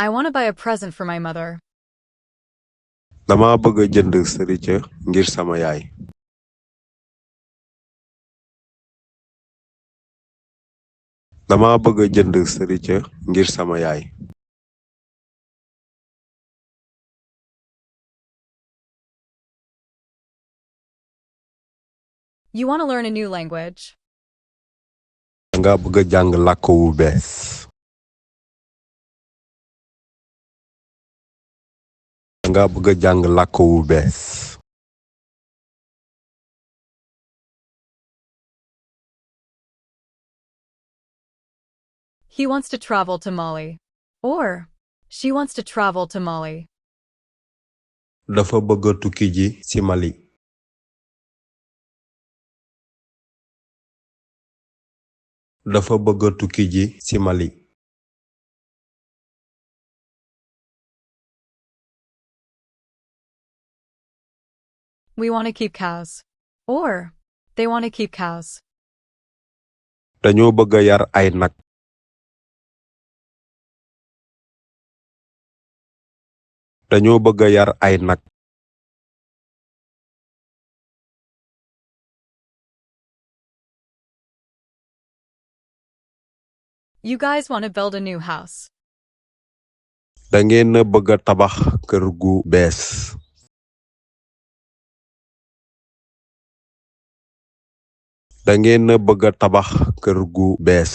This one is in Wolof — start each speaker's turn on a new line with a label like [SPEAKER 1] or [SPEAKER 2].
[SPEAKER 1] I want to buy a present for my mother.
[SPEAKER 2] Dama bëgg jënd sërica ngir sama yaay. Dama bëgg jënd sërica ngir sama yaay.
[SPEAKER 1] You want to learn a new language.
[SPEAKER 2] Danga bëgg jàng làkk wu bees. Danga bëgg jàng làkk wu bees.
[SPEAKER 1] He wants to travel to Mali. Or, she wants to travel to Mali.
[SPEAKER 2] Dafa bëgg tukki ji ci Mali. Dafa bëgg tukki ji ci Mali.
[SPEAKER 1] We want to keep cows. Or, they want to keep cows.
[SPEAKER 2] Dañoo bëgg yar ay nag. Dañoo bëgg yar ay nag.
[SPEAKER 1] You guys want to build a new house.
[SPEAKER 2] Dangeen bëgg tabax kër gu bees. Dangeen bëgg tabax kër gu bees.